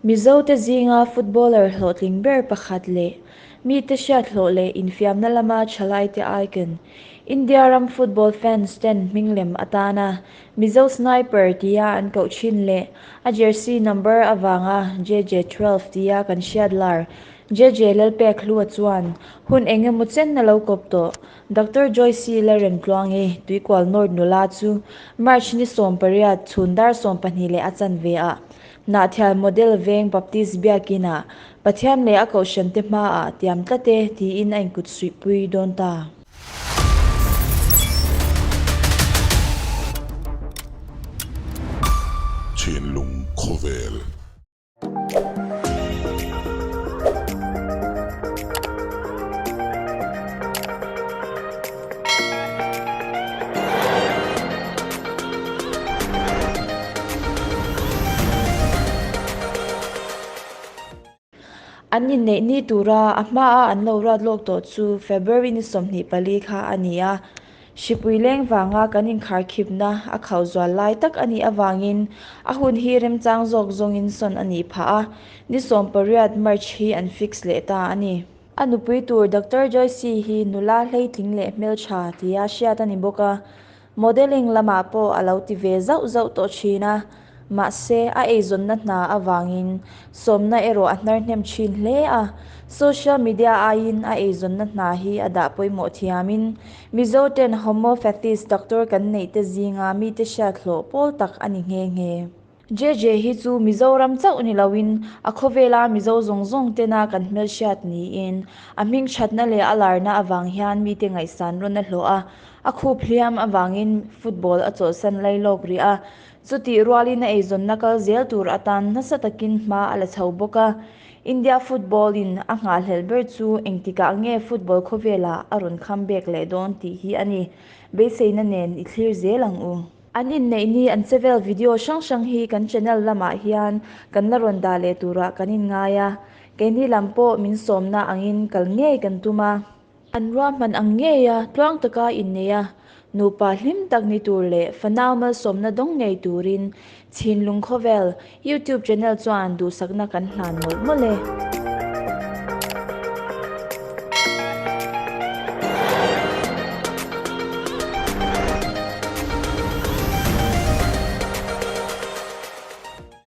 Mizote zinga footballer hlawhtling ber pakhat leh mite hriat hlawh leh infiamna lama thalaite icon, India ram football fans ten hming lem atana Mizo Sniper tia an koh thin leh a jersey number avanga JJ 12 tia kan hriat lar JJ Lalpekhlua chuan hun eng emaw chen a lo kawp tawh. Doctor Joyce Lalremtluangi, Tuikual North nula chu March ni 18 chhun dar 12 leh a chanve ah Hnahthial Model Veng Baptist Biakin ah Pathian leh a kohhran te hmaah tiam tlat e tiin a inkut suihpui dawn ta. Thinlung khawvel. An inneih ni tura a hmaa an lo ruat lawk tawh chu February ni 24 kha a ni a. Hripui leng vanga kan inkharkhipna a khauh zual lai tak a nih avangin a hun hi remchang zawk zawngin sawn a nih phah a, ni 18 March hi an fix leh ta a ni. A nupui tur Doctor Joyce hi nula hleitling leh hmeltha tia hriat a ni bawk a, Modelling lamah pawh a lo ti ve zauh zauh tawh thin a, mahse a eizawnna hna avangin sawmna erawh a hnar hnem thin hle a. Social media aiin a eizawnna hna hi a dah pawimawh thiamin Mizo ten homeopathist doctor kan neih te zinga mite hriat hlawh pawl tak a ni nghe nghe. JJ hi chu Mizoram chauh ni loin a khawvela Mizo zawng zawng tena kan hmelhriat niin a hming thatna leh a larna avang hian mite ngaihsan rawn a hlawh a, a khup hliam avangin football a chawlhsan lai lawk rih a, chutih rualin a eizawnna kal zel tur atan nasa takin hma a la chho bawk a. India football in a nghahhlelh ber chu engtikah nge football khawvelah a rawn comeback leh dawn tih hi a ni. Beiseina nen i thlir zel ang u. An inneih ni an chevel video hrang hrang hi kan channel lamah hian kan la rawn dah leh turah kan inngai a, keini lam pawh min sawmna angin kal ngei kan tum a. An ruahman ang ngei a, tluang taka inneih a, nupa hlim tak ni tur leh fanau malsawmna dawng ngei turin Chhinlung Khawvel YouTube channel chuan duhsakna kan hlan mawlh mawlh e.